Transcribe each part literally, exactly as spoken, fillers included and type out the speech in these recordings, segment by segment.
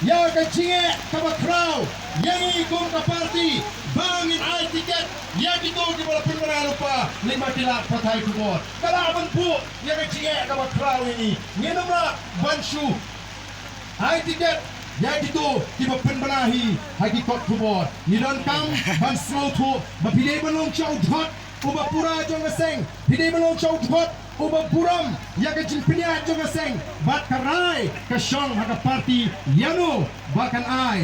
ïa ka jingeh kaba khraw ïa ngi kum ka party ba ngin ai tiket ïa kito kiba la pynbna lypa lymne ki la pathai khubor. Ka lah ban buh ïa ka jingeh kaba khraw ïa ngi. Ngin ym lah ban shu ai tiket ïa kito kiba pynbna hi ha ki kot khubor. Ngi donkam ban sngewthuh ba phi dei ban long sha u dkhot uba pura jong ka seng, phi dei ban long sha u dkhot uba burom ïa ka jingpynïaid jong ka seng bad ka rai ka shong ha ka party ïano ba kan ai,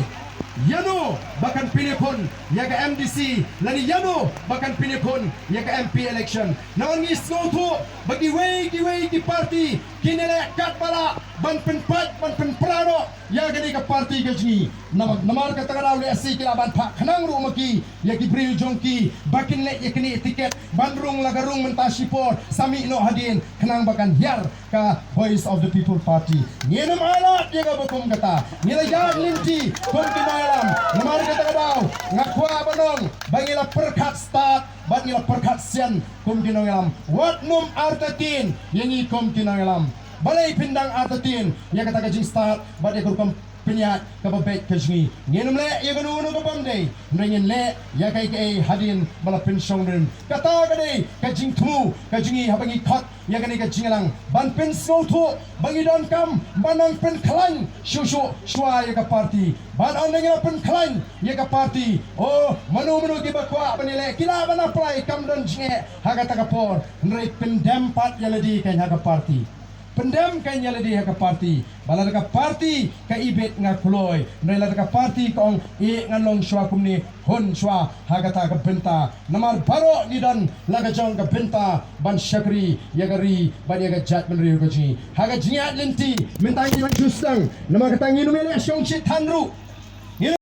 ïano ba kan pynïakhun ïa ka M D C lane ïano ba kan pynïakhun ïa ka M P election. Namar ngi sngewthuh ba kiwei kiwei ki party kin ïaleh katba lah ban pynpait ban pynpra noh ïa kane ka party ka jong ngi. Namar, namar kata ka daw lehse ki lah ban phah khnang ruh ma ki ïa ki briew jong ki ba kin leit ïa kane tiket ban rung la ka rung mynta shipor sa mih noh hadien khnang ba kan hiar ka Voice of the People Party. Ngin ym ailad ïa kaba kum kata. Ngi la ïaid lynti kum ki nongïalam. Namar kata ka daw nga kwah ban ong ba ngi la pyrkhat stad bad ngi la pyrkhat sian kum ki nongïalam. Wat nym artatien ïa ngi kum ki nongïalam. Balei phin dang artatien ïa kata ka jingstad bad ïa ka rukom pynïaid kaba beit ka jong ngi? Ngin ym leh ïa kano kano ka bym dei, hynrei ngin leh ïa kaei kaei hadien ba la pynshong rim. Kata ka dei ka jingthmu ka jong ngi haba ngi khot ïa kane ka jingïalang ban pynsngewthuh ba ngi donkam ban nang pynkhlaiñ shuh shuh shuwa ïa ka party. Ban ynda ngi la pynkhlaiñ ïa ka party, oh, mano mano kiba kwah ban ïaleh ki lah ban apply, kam don jingeh ha kata ka por. Hynrei pyndem pat ïa lade kein ha ka party. Pyndem kein ïa lade ha ka party. Ba lada ka party ka ibit nga kloi, hynrei lada ka party ka ong, eh, ngan long shuwa kumne, hun shuwa ha kata ka bynta. Namar baroh ngi don la ka jong ka bynta ban shakri ïa ka ri bad ïa ka jaitbynriew ka jong ngi. Ha ka jingïaid lynti mynta ngi dang shu sdang, namar kata ngin ym ïaleh shongshit than ruh.